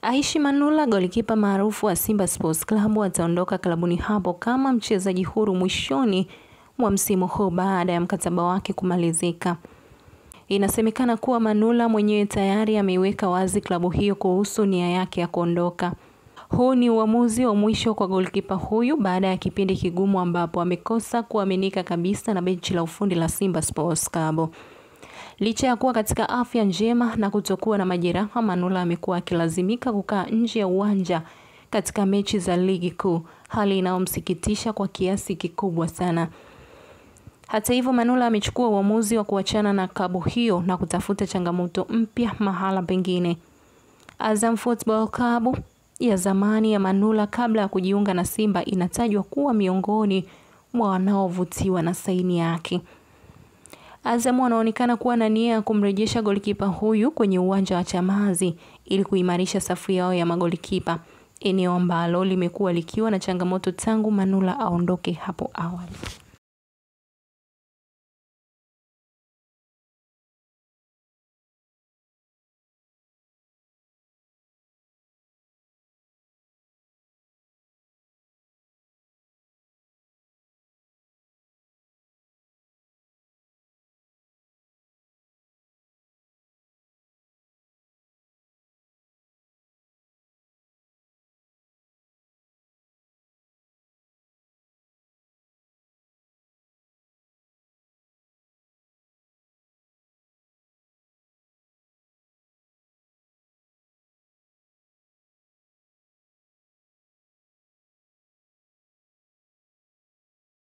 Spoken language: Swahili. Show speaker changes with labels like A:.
A: Aishi Manula, golikipa maarufu wa Simba Sports Club, ataondoka klabuni hapo kama mchezaji huru mwishoni mwa msimu huu baada ya mkataba wake kumalizika. Inasemekana kuwa Manula mwenyewe tayari ameiweka wazi klabu hiyo kuhusu nia yake ya kuondoka. Huu ni uamuzi wa mwisho kwa golikipa huyu baada ya kipindi kigumu ambapo amekosa kuaminika kabisa na benchi la ufundi la Simba Sports Club. Licha ya kuwa katika afya njema na kutokuwa na majeraha, Manula amekuwa akilazimika kukaa nje ya uwanja katika mechi za ligi kuu, hali inayomsikitisha kwa kiasi kikubwa sana. Hata hivyo, Manula amechukua uamuzi wa kuachana na klabu hiyo na kutafuta changamoto mpya mahala pengine. Azam Football Club ya zamani ya Manula kabla ya kujiunga na Simba inatajwa kuwa miongoni mwa wanaovutiwa na saini yake. Azam wanaonekana kuwa na nia ya kumrejesha golikipa huyu kwenye uwanja wa Chamazi ili kuimarisha safu yao ya magolikipa, eneo ambalo limekuwa likiwa na changamoto tangu Manula aondoke hapo awali.